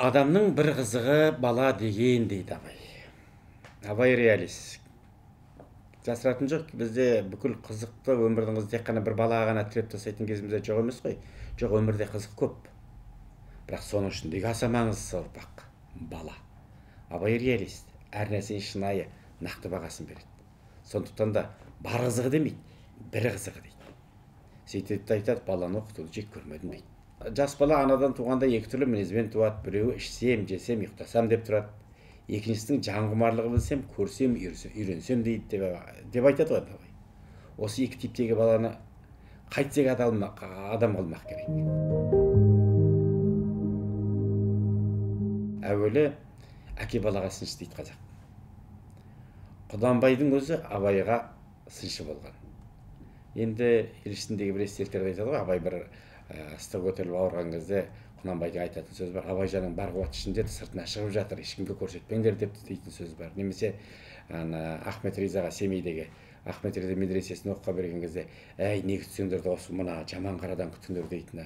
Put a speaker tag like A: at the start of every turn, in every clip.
A: Адамның бір қызығы бала деген дейді Абай. Абай реалист. Жасыратын жоқ, бізде бүкіл қызықты өмірдің қызы тек қана бір балаға ғана тіреп тастайтын кезімізде жоқ емес қой. Жоқ, өмірде қызық көп. Бірақ соның ішіндегі аса маңыздысы ұрпақ, бала. Абай реалист, әр нәрсенің шынайы, нақты бағасын береді. Сондықтан да бар қызығы демейді, бір қызығы дейді. Сөйтіп те айтады, баланы оқытуды жек көрмедім дейді. Жас бала анадан туғанда екі түрлі мінезбен туады. Біреуі ішсем, жесем, ұйықтасам деп тұрады. Екіншісінің жан құмарлығы білсем, көрсем, үйренсем дейді деп айтады ғой Абай. Осы екі типтегі баланы қайтсек адам қылмақ керек. Әуелі әке балаға сыншы дейді қазақ. Құнанбайдың өзі Абайға сыншы болған. Енді ел ішіндегі бір естеліктерде айтады ғой, Абай бір ыстық көтеріліп ауырған кезде Құнанбайдың айтатын сөзі бар, Абайжанның бар қуаты ішінде сыртына шығып жатыр, ешкімге көрсетпеңдер деп дейтін сөз бар. Немесе Ахмет Ризаға Семейдегі Ахмет Риза медресесін оқуға берген кезде, әй, не күтсеңдер де осы мына жаман қарадан күтіңдер дейтіні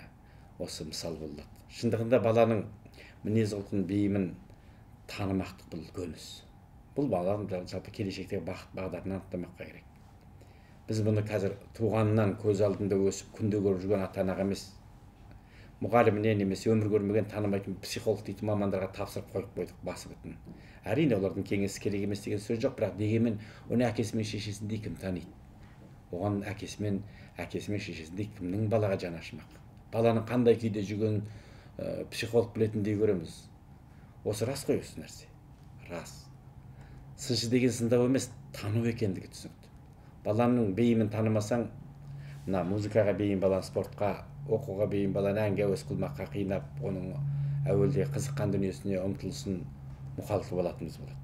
A: осы мысал болады. Шындығында баланың мінез құлқын, бейімін танымақтық бұл үлкен іс. Бұл баланың жалпы келешектегі бақыт бағдарын анықтамаққа керек. Біз бұны қазір туғаннан көз алдында өсіп күнде көріп жүрген ата-анаға емес, мұғаліміне немесе өмір көрмеген танымайтын психолог дейтін мамандарға тапсырып қойып қойдық басы бүтін. Әрине олардың кеңесі керек емес деген сөз жоқ, бірақ дегенмен оны әкесі мен шешесіндей кім таниды? Оған әкесі мен шешесіндей кімнің балаға жаны ашымақ? Баланың қандай күйде жүргенін психолог білетіндей көреміз. Осы рас қой, осы нәрсе. Рас. Сыншы деген сындау емес, тану екендігі түсінікті. Баланың бейімін танымасаң, мына музыкаға бейім баланы спортқа, оқуға бейім баланы әнге әуес қылмаққа қинап, оның әуелде қызыққан дүниесіне ұмтылысын мұқалтып алатынымыз болады.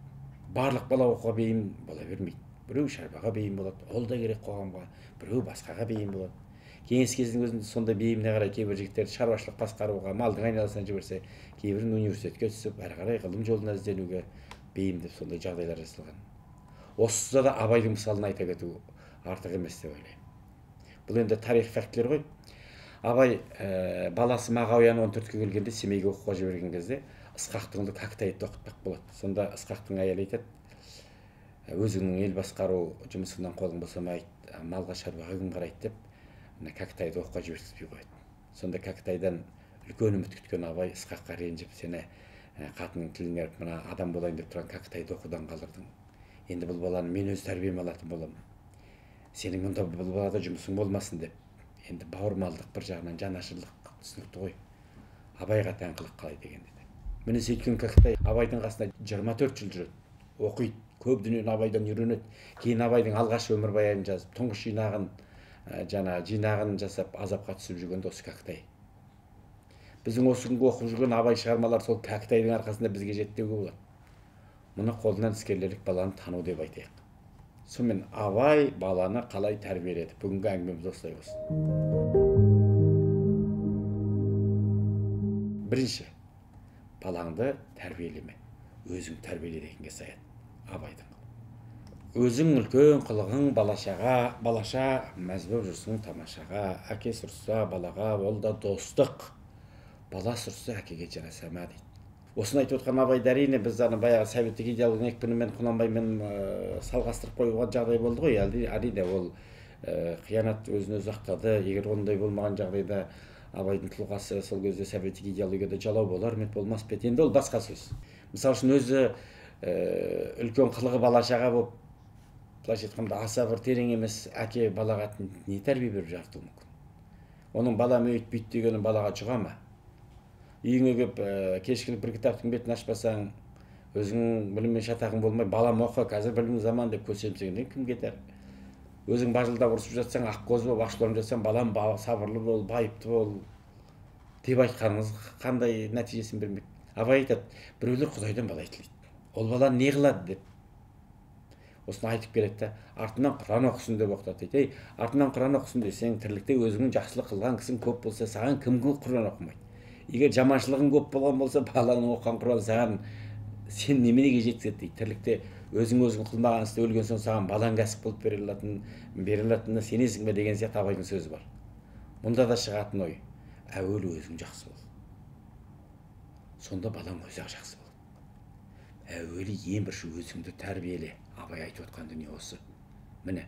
A: Барлық бала оқуға бейім бола бермейді. Біреу шарбаға бейім болады, ол да керек қоғамға, біреу басқаға бейім болады. Кеңес кезінің өзінде сондай бейіміне қарай кейбір жігіттерді шаруашылық басқаруға, малдың айналасына жіберсе, кейбірін университетке түсіп, әрі қарай ғылым жолына ізденуге бейімдеп сондай жағдайлар жасалған. Осыда да Абайдың мысалын айта кету артық емес деп ойлаймын. Бұл енді тарих фактілер ғой. Абай баласы Мағауияны 14-ке келгенде Семейге оқуға жіберген кезде Ысқақтың ұлы Кәкітайды оқытпақ болады. Сонда Ысқақтың әйелі айтады, өзіңнің ел басқару жұмысыңнан қолың босамайды, малға шаруаға кім қарайды деп Кәкітайды оқуға жібергізбей қояды. Сонда Кәкітайдан үлкен үміт күткен Абай Ысқаққа ренжіп, сені қатынның тілін еріп, мына адам болайын деп тұрған Кәкітайды оқудан қалдырдың. Енді бұл баланы мен өз тәрбиеме алатын боламын. Сенің мұнда бұл балада жұмысың болмасын деп. Енді бауырмалдық бір жағынан жанашырлық түсінікті ғой. Абайға тән қылық қалай деген деді. Міне сөйткен Кәкітай Абайдың қасында 24 жыл жүреді. Оқиды, көп дүниені Абайдан үйренеді. Кейін Абайдың алғашқы өмірбаянын жазып, тұңғыш жинағын, жаңа жинағын жасап азапқа түсіп жүрген осы Кәкітай. Біздің осы күнгі оқып жүрген Абай шығармалары сол Кәкітайдың арқасында бізге жетті деуге болады. Мұны қолынан іскерлік баланы тану деп айтайық. Сонымен Абай баланы қалай тәрбиеледі? Бүгінгі әңгімеміз осылай болсын. Бірінші, балаңды тәрбиелеме, өзің тәрбиеле дегенге саяды Абайдың. Өзің үлкен қылығың балашаға, балаша мәз болып жүрсің тамашаға, әке сұрса балаға, ол да достық. Бала сұрса әкеге жараса ма дейді. Осыны айтып отқан Абайды әрине біз ана баяғы советтік идеологияның екпінімен Құнанбаймен салғастырып қоюға жағдай болды ғой. Әрине ол қиянат өзін өзі ақтады. Егер ондай болмаған жағдайда Абайдың тұлғасы сол кезде советтік идеологияда жалау болар ма еді, болмас па еді, енді ол басқа сөз. Мысалы үшін өзі үлкен қылығы балашаға болып, былайша айтқанда аса бір терең емес әке балаға не тәрбие беріп жарытуы мүмкін? Оның балам өйт бүйт дегені балаға жұға ма? Үйіңе кеп кешкілік бір кітаптың бетін ашпасаң, өзің біліммен шатағың болмай, балам оқы, қазір білім заман деп көсемсеңден кім кетер? Өзің бажылдап ұрысып жатсаң, ақкөз болып ашуланып жатсаң, балам сабырлы бол, байыпты бол деп айтқаныңыз қандай нәтижесін бермек? Абай айтады, біреулер Құдайдан бала тілейді. Ол бала не қылады деп. Осыны айтып келеді де, артынан Құран оқысын деп оқытады дейді. Ей, артынан Құран оқысын десең, тірлікте өзіңнің жақсылық қылған кісің көп болса, саған кім Құран оқымайды? Егер жаманшылығың көп болған болса, баланың оқыған Құран саған сен неменеге жеткізеді дейді. Тірлікте өзің қылмаған істі өлген соң саған балаң кәсіп қылып бере алатынына сенесің бе деген сияқты Абайдың сөзі бар. Мұнда да шығатын ой, әуелі өзің жақсы бол. Сонда балаң өзі-ақ жақсы болады. Әуелі ең бірінші өзіңді тәрбиеле. Абай айтып отқан дүние осы. Міне,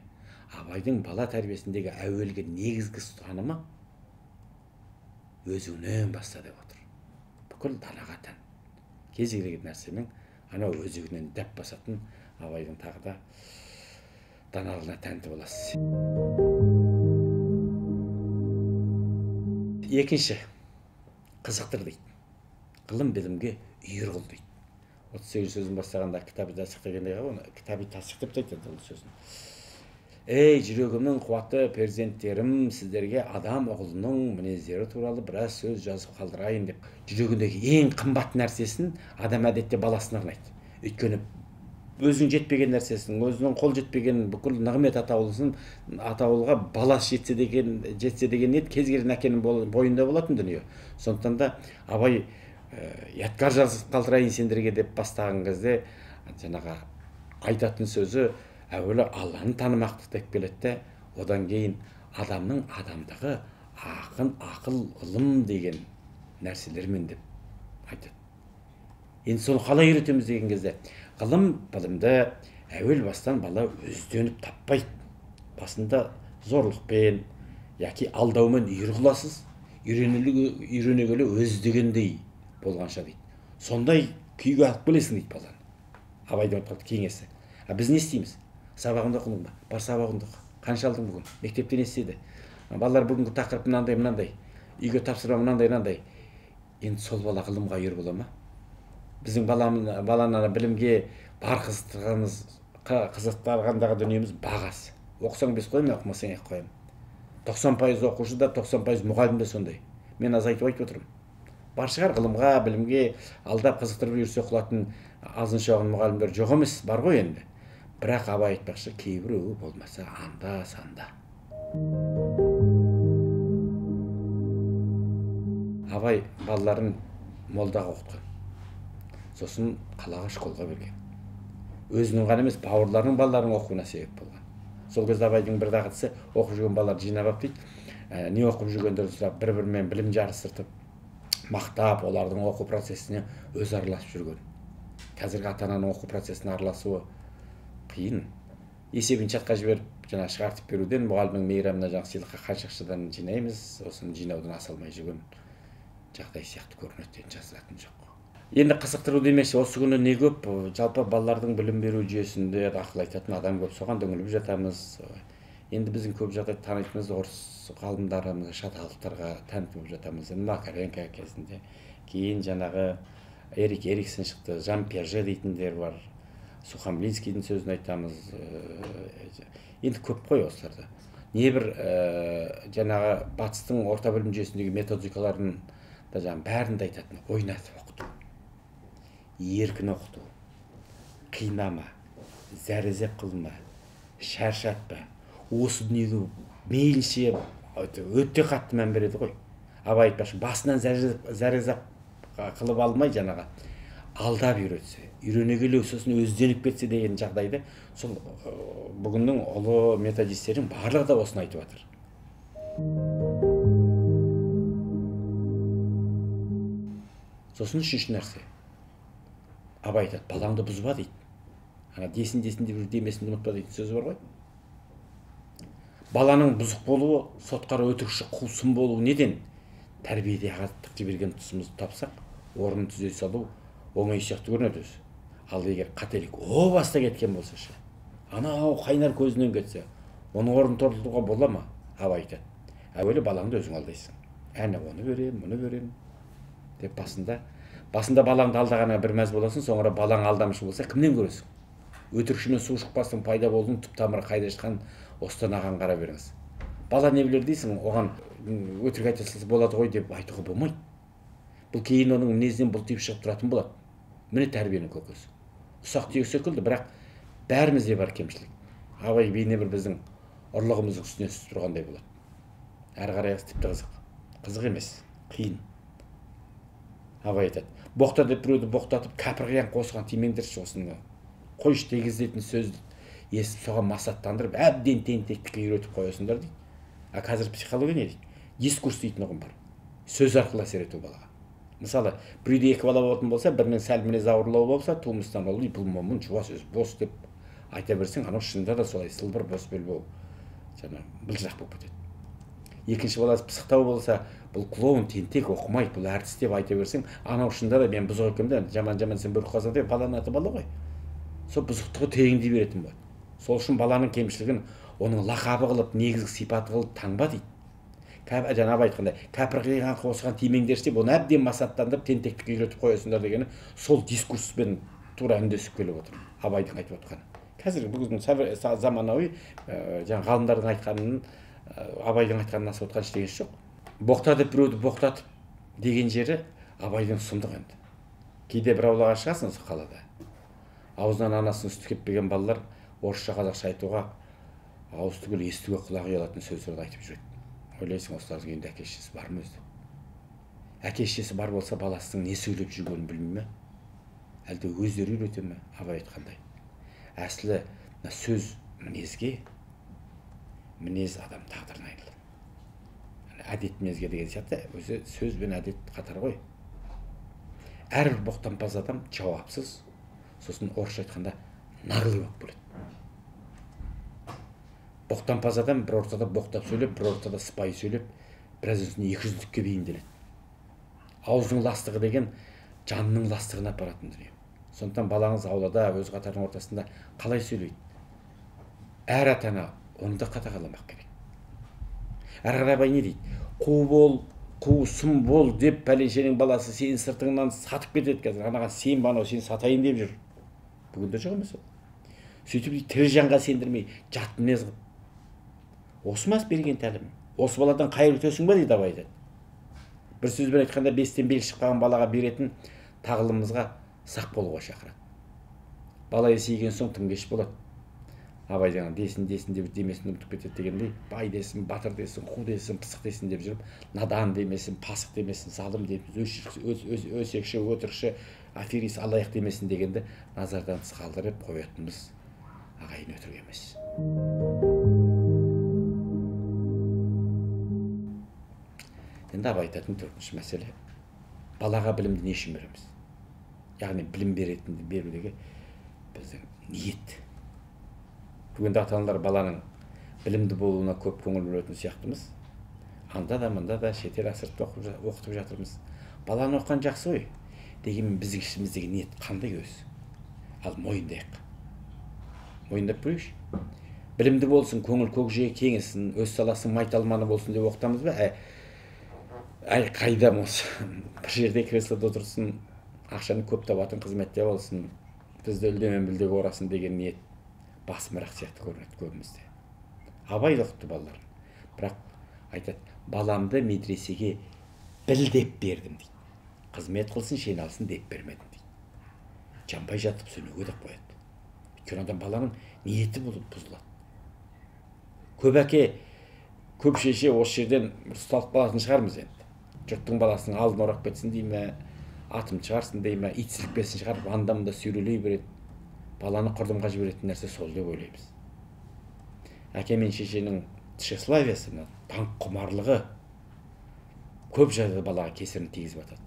A: Абайдың бала тәрбиесіндегі әуелгі негізгі ұстанымы өзіңнен баста деп отыр. Бүкіл данаға тән. Кез келген нәрсенің анау өзегінен дәп басатын Абайдың тағы да даналығына тәнті боласыз. Екінші, қызықтыр дейді. Ғылым білімге үйір қыл дейді. 38 сөзін бастағанда кітабы тасық дегендей ғой, кітабы тасық деп те айтады ол сөзін. Ей, жүрегімнің қуатты перзенттерім, сіздерге адам ұғылының мінездері туралы біраз сөз жазып қалдырайын деп. Жүрегіндегі ең қымбат нәрсесін адам әдетте баласына арнайды. Өйткені өзінің жетпеген нәрсесін, өзінің қол жетпеген бүкіл нығмет атаулысын атаулыға баласы жетсе деген ниет кез келген әкенің бойында болатын дүние. Сондықтан да Абай ядкар жазып қалдырайын сендерге деп бастаған кезде жаңағы айтатын сөзі әуелі Алланы танымақтық деп келеді де, одан кейін адамның адамдығы ақын, ақыл, ғылым деген нәрселермен деп айтады. Енді соны қалай үйретеміз деген кезде ғылым білімді әуел бастан бала өзденіп таппайды. Басында зорлықпен яки алдаумен үйір қыласыз, үйрене келе өздегендей болғанша дейді. Сондай күйге алып келесің дейді баланы. Абайдың айтқан кеңесі. А біз не істейміз? Сабағыңды оқыдың ба? Бар сабағыңды оқы. Қанша алдың бүгін? Мектепте не істеді? Балалар бүгінгі тақырып мынандай, мынандай. Үйге тапсырма мынандай, мынандай. Енді сол бала ғылымға үйір бола ма? Біздің баланы білімге бар қызықтырғандағы дүниеміз бағасы. Оқысаң 5 қоямын, оқымасаң 2 қоямын. 90% оқушы да, 90% мұғалім де сондай. Мен аз айтып отырмын. Бар шығар ғылымға, білімге алдап қызықтырып жүрсе қылатын азын шоғын мұғалімдер жоқ емес, бар ғой енді. Бірақ Абай айтпақшы, кейбіреуі болмаса анда санда. Абай балаларын молдаға оқытқан. Сосын қалаға школға берген. Өзінің ғана емес, бауырларының балаларының оқуына себеп болған. Сол кезде Абайдың бір дағдысы, оқып жүрген балаларды жинап алып дейді, не оқып жүргендерін сұрап, бір-бірімен білім жарыстыртып, мақтап, олардың оқу процесіне өз араласып жүрген. Қазіргі ата-ананың оқу процесіне араласуы қиын. Есебін чатқа жіберіп, жаңа шығартып беруден, мұғалімнің мейрамына жаңа сыйлыққа қанша ақшадан жинаймыз, осыны жинаудан аса алмай жүрген жағдай сияқты көрінеді, енді жасыратын жоқ. Енді қызықтыру демекші, осы күні не көп, жалпы балалардың білім беру жүйесінде ақыл айтатын адам көп, соған үңіліп жатамыз. Енді біздің көп жағдай танитынымыз орыс ғалымдарымыз, шаталықтарға тәнті болып жатамыз. Макаренко кезінде, кейін жаңағы Эрик Эриксон шықты, Жан Пиаже дейтіндер бар, Сухомлинскийдің сөзін айтамыз. Енді көп қой осыларда. Небір жаңағы батыстың орта білім жүйесіндегі методикаларын да жаңағы бәрін де айтатын, ойнатып оқыту, еркін оқыту, қинама, зәрезеп қылма, шаршатпа. Осы дүниеге мейлінше өте қатты мән береді ғой. Абай айтпақшы, басынан зәрезап қылып алмай жаңағы алдап үйретсе, үйрене келе сосын өзденіп кетсе деген жағдайды сол бүгіннің ұлы методистерінің барлығы да осыны айтып жатыр. Сосын үшінші нәрсе. Абай айтады, балаңды бұзба дейді. Ана десін десін деп демесін ұмытпа дейтін сөзі бар ғой. Баланың бұзық болуы, сотқар өтірікші қусын болуы неден? Тәрбиеде ағаттық жіберген тұсымызды тапсақ, орнын түзей салу оңай сияқты көрінеді өзі. Ал егер қателік о баста кеткен болса ше, анау қайнар көзінен кетсе, оның орнын толтыруға бола ма? Абай айтады, әуелі балаңды өзің алдайсың. Әне оны берем, мұны берем деп басында балаңды алдағаныңа бір мәз боласың, соңыра балаң алдамшы болса, кімнен көресің? Өтірікші мен су шықпастың пайда болуының түп тамыры қайда шыққанын осыдан аған қарап беріңіз. Бала не білер дейсің, оған өтірік айта салса болады ғой деп айтуға болмайды. Бұл кейін оның мінезінен бұлтиып шығып тұратын болады. Міне тәрбиенің көкесі. Ұсақ түйек секілді, бірақ бәрімізде бар кемшілік. Абай бейне бір біздің ұрлығымыздың үстіне түсіп тұрғандай болады. Әрі қарай тіпті қызық. Қызық емес, қиын. Абай айтады, боқта деп біреуді боқтатып, кәпір қиян қосқан тимеңдерші осыны. Қойшы дегізетін сөзді естіп соған масаттандырып, әбден тентектікке үйретіп қоясыңдар дейді. А қазір психология не дейді? Дискурс дейтін ұғым бар. Сөз арқылы әсер ету балаға. Мысалы, бір үйде екі бала болатын болса, бірінің сәл мінезі ауырлау болса, тумыстан ол бұл момын жуас өзі бос деп айта берсең, анау шынында да солай сылбыр бос белбеу жаңа былжырақ болып кетеді. Екінші баласы пысықтау болса, бұл клоун, тентек, оқымайды, бұл әртіс деп айта берсең, анау шынында да мен бұзық екенмін де, жаман сен бөрік қазан деп, баланың аты бала ғой. Сол бұзықтығы тереңдей беретін болады. Сол үшін баланың кемшілігін оның лақабы қылып, негізгі сипаты қылып таңба дейді. Жаңа Абай айтқандай, кәпір қиған қосыған тимеңдерші деп, оны әбден масаттандырып, тентектікке үйретіп қоясыңдар дегені сол дискурспен тура үндесіп келіп отыр Абайдың айтып отқаны. Қазір бүгінгі заманауи жаңа ғалымдардың айтқанын, Абайдың айтқанын асып отқан ештеңесі жоқ. Боқта деп біреуді боқтатып деген жері Абайдың сұмдық енді. Кейде бір аулаға шығасың осы қалада. Аузынан анасының сүті кеппеген балалар орысша қазақша айтуға ауыз түгіл естуге құлағы ұялатын сөздерді айтып жүреді. Ойлайсың, осылардың үйінде әке шешесі бар ма өзі? Әке шешесі бар болса, баласының не сөйлеп жүргенін білмей ме? Әлде өздері үйрете ме? Абай айтқандай. Әсілі сөз мінезге, мінез адам тағдырына айналады. Әдет мінезге деген сияқты, өзі сөз бен әдет қатар ғой. Әрбір боқтампаз адам жауапсыз, сосын орысша айтқанда наглый болып келеді. Боқтампаз адам бір ортада боқтап сөйлеп, бір ортада сыпайы сөйлеп, біраз үстіне екі жүздікке бейімделеді. Аузының ластығы деген жанның ластығына апаратын дүние. Сондықтан балаңыз аулада, өз қатарының ортасында қалай сөйлейді? Әр ата-ана оны да қадағаламақ керек. Әрі қарай Абай не дейді? Қу бол, қу сұм бол деп пәленшенің баласы сенің сыртыңнан сатып кетеді қазір. Анаған сен ба, анау сені сатайын деп жүр. Бүгінде жоқ емес ол. Сөйтіп тірі жанға сендірмей, жат мінез қылып. Осы ма берген тәлім? Осы баладан қайыр күтесің бе дейді Абай айтады. Бір сөзбен айтқанда, бестен бел шықпаған балаға беретін тағылымымызға сақ болуға шақырады. Бала есейген соң тым кеш болады. Абай жаңа десін десін деп демесін ұмытып кетеді дегендей, бай десін, батыр десін, қу десін, пысық десін деп жүріп, надан демесін, пасық демесін, залым демесін, өсекші, өтірікші, аферист, алаяқ демесін дегенді назардан тыс қалдырып қоятынымыз ағайын өтірік емес. Енді Абай айтатын төртінші мәселе, балаға білімді не үшін береміз? Яғни білім берудегі біздің ниет. Бүгінде ата-аналар баланың білімді болуына көп көңіл бөлетін сияқтымыз. Анда да, мында да шетел асырып оқытып жатырмыз. Баланы оқыған жақсы ғой. Дегенмен біздің ішіміздегі ниет қандай өзі? Ал мойындайық. Мойындап көрейікші. Білімді болсын, көңіл көкжиегі кеңісін, өз саласының майталманы болсын деп оқытамыз ба? Әй, қайдам осы? Бір жерде креслода отырсын, ақшаны көп табатын қызметте болсын, бізді үлдемен білдеге орасын деген ниет басымырақ сияқты көрінеді көбімізде. Абай да оқытты балаларын. Бірақ айтады, баламды медресеге біл деп бердім дейді. Қызмет қылсын, шен алсын деп бермедім дейді. Жанбай жатып сөнуге де қояды. Өйткені адам баланың ниеті болып бұзылады. Көп әке, көп шеше осы жерден ұсталып қалатын шығармыз енді. Жұрттың баласының алдын орап кетсін дей ме, атым шығарсын дей ме, ит сілікпесін шығарып, анда-мында сүйрелей береді. Баланы құрдымға жіберетін нәрсе сол деп ойлаймыз. Әке мен шешенің тщеславиясы, даңқ құмарлығы көп жағдайда балаға кесірін тигізіп жатады.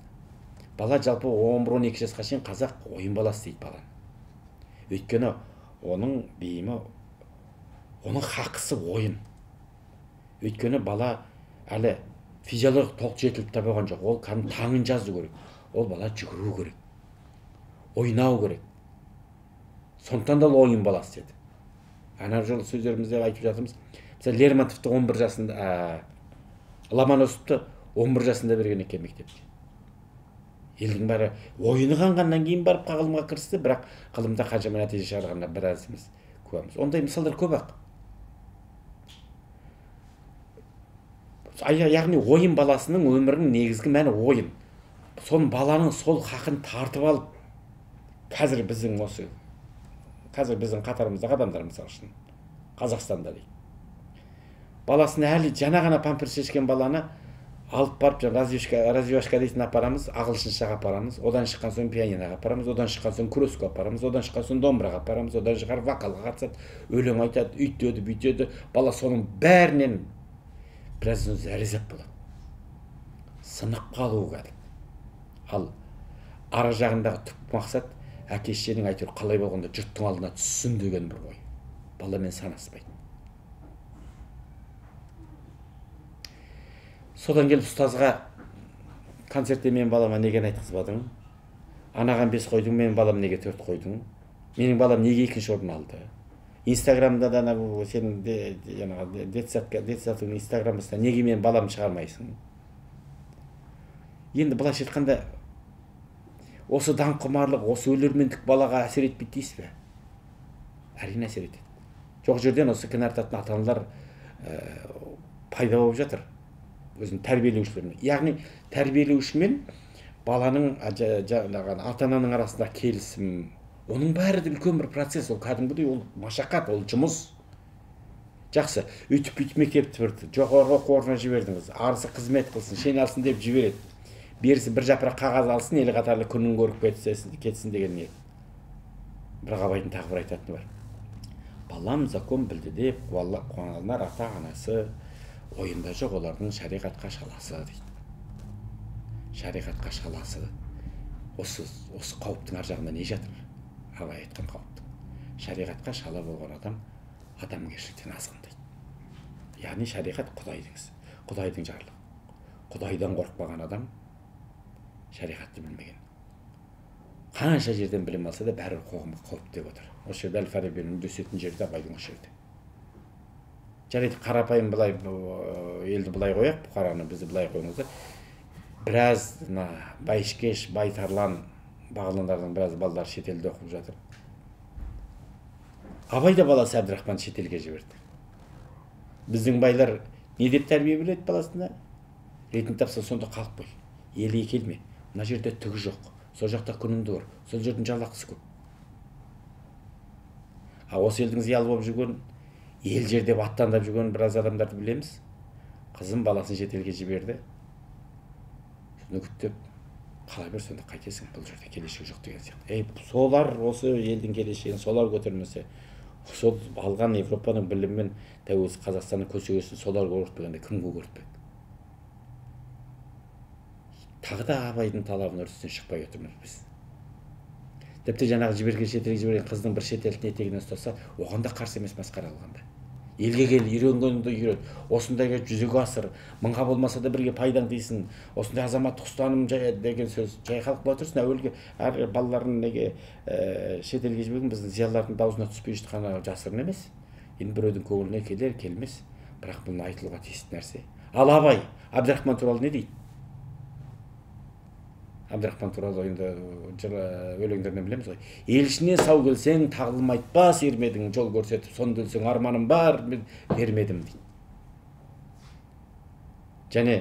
A: Бала жалпы 11-12 жасқа шейін қазақ ойын баласы дейді баланы. Өйткені оның бейімі, оның хақысы ойын. Өйткені бала әлі физиологиялық толық жетіліп те болған жоқ. Ол кәдімгі таңын жазу керек. Ол бала жүгіру керек, ойнау керек. Сондықтан да ол ойын баласы деді. Ана жолы сөздерімізде айтып жатырмыз. Мысалы, Лермонтовты 11 жасында, Ломоносовты 11 жасында берген екен мектепте. Елдің бәрі ойыны қанғаннан кейін барып ғылымға кірісті, бірақ ғылымда қаншама нәтиже шығарғанына біразымыз куәміз. Ондай мысалдар көп-ақ. Яғни ойын баласының өмірінің негізгі мәні ойын. Соның баланың сол хақын тартып алып, қазір біздің осы, қазір біздің қатарымыздағы адамдар, мысалы үшін, Қазақстанда дейді. Баласын әлі жаңа ғана памперс шешкен баланы алып барып, развивашка дейтін апарамыз, ағылшыншаға апарамыз, одан шыққан соң пианиноға апарамыз, одан шыққан соң күреске апарамыз, одан шыққан соң домбыраға апарамыз, одан шығарып вокалға қатысады, өлең айтады, үйтеді, бүйтеді. Бала соның бәрінен біраздан зәрезап болады. Сынып қалуы кәдімгі. Ал ара жағындағы түп мақсат әке шешенің әйтеуір қалай болғанда жұрттың алдына түссін деген бір ой. Баламен санаспайды. Содан келіп ұстазға концертте мен балама неге айтқызбадың? Анаған 5 қойдың, менің балам неге 4 қойдың? Менің балам неге екінші орын алды? Инстаграмда да сенің жаңағы детсадтың инстаграмысында неге менің баламды шығармайсың? Енді былайша айтқанда осы даңққұмарлық, осы өлермендік балаға әсер етпейді дейсіз бе? Әрине әсер етеді. Жоқ жерден осы кінә артатын ата-аналар пайда болып жатыр. Өзінің тәрбиелеушілермен. Яғни тәрбиелеушімен баланың ата-ананың арасында келісім, оның бәрі де үлкен бір процесс, ол кәдімгідей ол машақат, ол жұмыс. Жақсы, өйтіп-бүйтіп мектепті бітірді, жоғарғы оқу орнына жібердіңіз, арысы қызмет қылсын, шен алсын деп жібереді. Берісі бір жапырақ қағаз алсын, ел қатарлы күнін көріп кетсін деген ниет. Бірақ Абайдың тағы бір айтатыны бар. Балам закон білді деп қуанар ата-анасы, ойында жоқ олардың шариғатқа шаласы дейді. Шариғатқа шаласы. Осы қауіптің ар жағында не жатыр? Абай айтқан қауіптің. Шариғатқа шала болған адам адамгершіліктен азғын дейді. Яғни шариғат Құдайдың ісі, Құдайдың жарлығы. Құдайдан қорықпаған адам шариғатты білмеген. Қанша жерден білім алса да бәрібір қоғамға қауіп деп отыр. Осы жерде Әл-Фарабидің үндесетін жері де Абайдың осы жерде. Жарайды, қарапайым былай елді былай қояйық, бұқараны бізді былай қойыңыздар. Біраз мына байшкеш, байтарлан бағландардың біраз балалары шетелде оқып жатыр. Абай да баласы Әбдірахман шетелге жіберді. Біздің байлар не деп тәрбие береді баласына? Ретін тапса сонда қалып қой. Елге келме. Мына жерде түгі жоқ. Сол жақта күніңді көр. Сол жердің жалақысы көп. А осы елдің зиялы болып жүрген, ел жер деп аттандап жүрген біраз адамдарды білеміз. Қызым баласын шетелге жіберді. Соны күттіп, қала бер, сонда қайтесің, бұл жерде келешек жоқ деген сияқты. Ей, солар осы елдің келешегін солар көтермесе, сол алған Европаның білімімен тәуелсіз Қазақстанның көсегесін солар көртпегенде кім көртпек? Тағы да Абайдың талабының үрдісінен шықпай отырмыз біз. Тіпті жаңағы жіберген шетелге жіберген қыздың бір шетелдің етегінен ұстаса, оған да қарсы емес масқара алғанда. Елге кел, үйренгеніңді үйрет, осындайға жүзеге асыр, мыңға болмаса да бірге пайдаң тисін, осындай азаматтық ұстаным деген сөз жай халық бола тұрсын, әуелгі әр балаларын неге шетелге жіберген біздің зиялылардың даусына түспей жатқаны жасырын емес. Енді біреудің көңіліне келер, келмес, бірақ бұл айтылуға тиісті нәрсе. Ал Абай Әбдірахман туралы не дейді? Әбдірахман туралы енді өлеңдерінен білеміз ғой. Елшіне сау келсең, тағылым айтпас ермедің, жол көрсетіп, сонда өлсең арманым бар, бермедім дейді. Және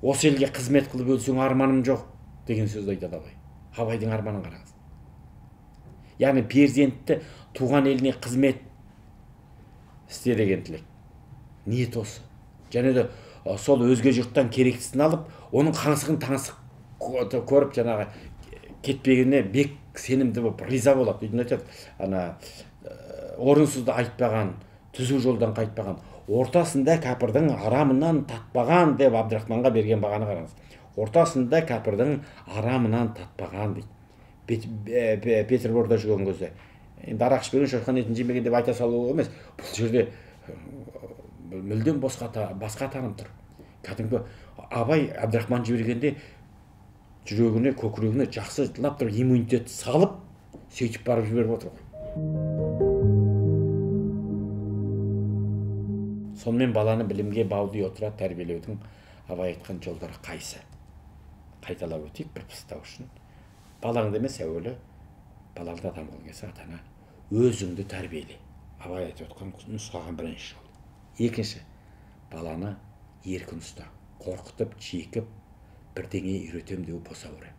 A: осы елге қызмет қылып өлсең арманым жоқ деген сөзді айтады Абай. Абайдың арманын қараңыз. Яғни перзентті туған еліне қызмет істе деген тілек. Ниет осы. Және де сол өзге жұрттан керектісін алып, оның қаңсығын таңсық көріп жаңағы кетпегеніне бек сенімді болып риза болады. Өйткені айтады, ана орынсызды айтпаған, түзу жолдан қайтпаған, ортасында кәпірдің арамынан татпаған деп Абдырахманға берген бағаны қараңыз. Ортасында кәпірдің арамынан татпаған дейді. Петерборда жүрген кезде. Енді арақ ішпеген, шошқан етін жемеген деп айта салу емес. Бұл жерде мүлдем басқа таным тұр. Кәдімгі Абай Абдырахман жібергенде жүрегіне, көкірегіне жақсы жылап тұрып иммунитет салып, сөйтіп барып жіберіп отыр ғой. Сонымен баланы білімге баулый отыра тәрбиелеудің Абай айтқан жолдары қайсы? Қайталап өтейік бір пысықтау үшін. Балаңды емес, әуелі балаңды адам қылғың келсе, ата-ана өзіңді тәрбиеле. Абай айтып отқан нұсқаған бірінші жол. Екінші, баланы еркін ұста. Қорқытып, жекіп, бірдеңе үйретем деу босауыр.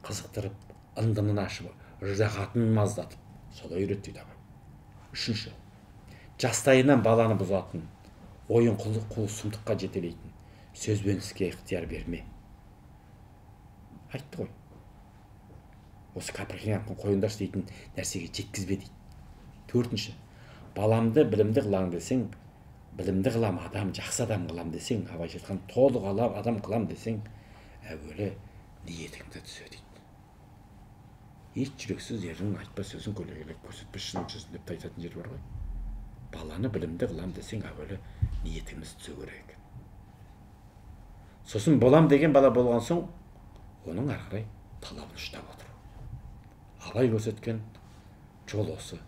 A: Қызықтырып, ындынын ашып, жағатын маздатып, солай үйрет дейді Абай. Үшінші, жастайынан баланы бұзатын, ойын қул сұмдыққа жетелейтін, сөз бен іске ықтияр берме. Айтты ғой. Осы кәпірхен қойыңдаршы дейтін нәрсеге жеткізбе дейді. Төртінші, баламды білімді қылам десең, білімді қылам адам, жақсы адам қылам десең, Абай айтқан толық адам қылам десең, әуелі Ниетіңді түзе дейді. Ет жүрексіз ердің айтпа сөзін көлегейлеп көрсетпе шын жүзін деп те айтатын жер бар ғой. Баланы білімді қылам десең, әуелі ниетіңіз түзу керек екен. Сосын болам деген бала болған соң, оның ары қарай талабын ұстап отыру. Абай көрсеткен жол осы.